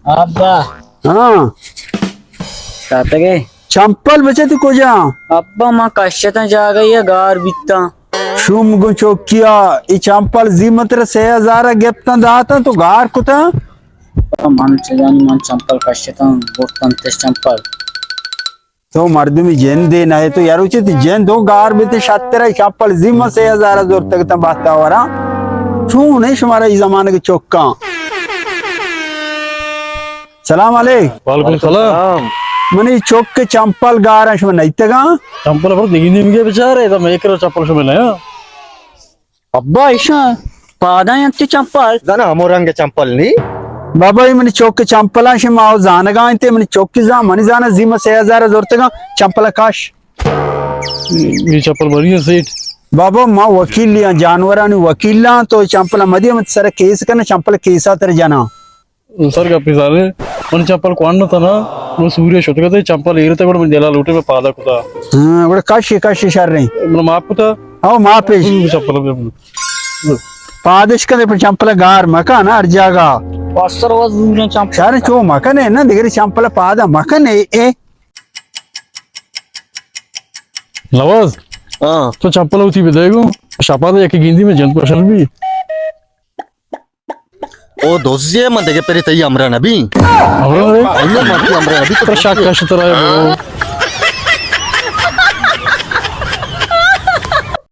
ابا۔ ہاں۔ شاتگے؟ چمپل بچے تو کجا؟ ابا، ما کشتاں جاگہ یا گار بیتاں۔ شوم گوں چوکیا، ای چمپل زیمت را سے ہزار گپتاں داتاں تو گار کتاں؟ ابا، من چجانی من چمپل کشتاں، برتاں تش چمپل۔ تو مردمی جندے نہ ئے، تو یارو چے تی جند ہوں گار بیتے شترا، چمپل زیما سے ہزار زرتگ تاں بہتا وراں۔ چون ہے شمارا ای زمانگ چکاں؟ سلام علیک۔ وعلیکم السلام۔ منی چک چمپل گاراں شما نیتگاں؟ چمپل پر دگی نیمگے بچارے، تا میں کرا چمپل شما نیا۔ ابا، ایشاں پاداں انت چمپل؟ زانا ہمو رنگ چمپل نی۔ بابا، ای منی چوک چمپلاں شما او زانگا انت، منی چوکی زان، منی زانا زیما سے ہزار زرتگاں، چمپل کاش۔ یہ چمپل بری ہے سیٹ۔ بابا، ما وکیلیاں، جانورانی وکیلاں، تو چمپل مدی، من سر کیس کنا، چمپل کیسا تر جنا۔ سر گپی سارے، من چمپل کوان نہ تھا نا، من سوریا شتگا تھے، چمپل ایر تھے، گڑا من دلا لوٹے، میں پادا کتا۔ ہاں، گڑا کش، کش شر رہی۔ من معاف کتا۔ او، معاف پیش۔ چمپل بے۔ پادش کدے پر چمپل گار مکن ہر جاگہ۔ پاسر وز دوریں چمپل۔ شر چو مکن ہے نا، دیگر چمپل پادا مکن ہے، اے۔ نواز۔ ہاں۔ تو چمپل ہوتی بدے گو، شپا دے یک گیندی میں جند پشل بھی۔ او دوزی، من دگہ پری تئی ہمراہ نبی۔ ہمراہ نبی؟ ایو، من تئی ہمراہ نبی۔ تو شک کش ترا ہے بابا۔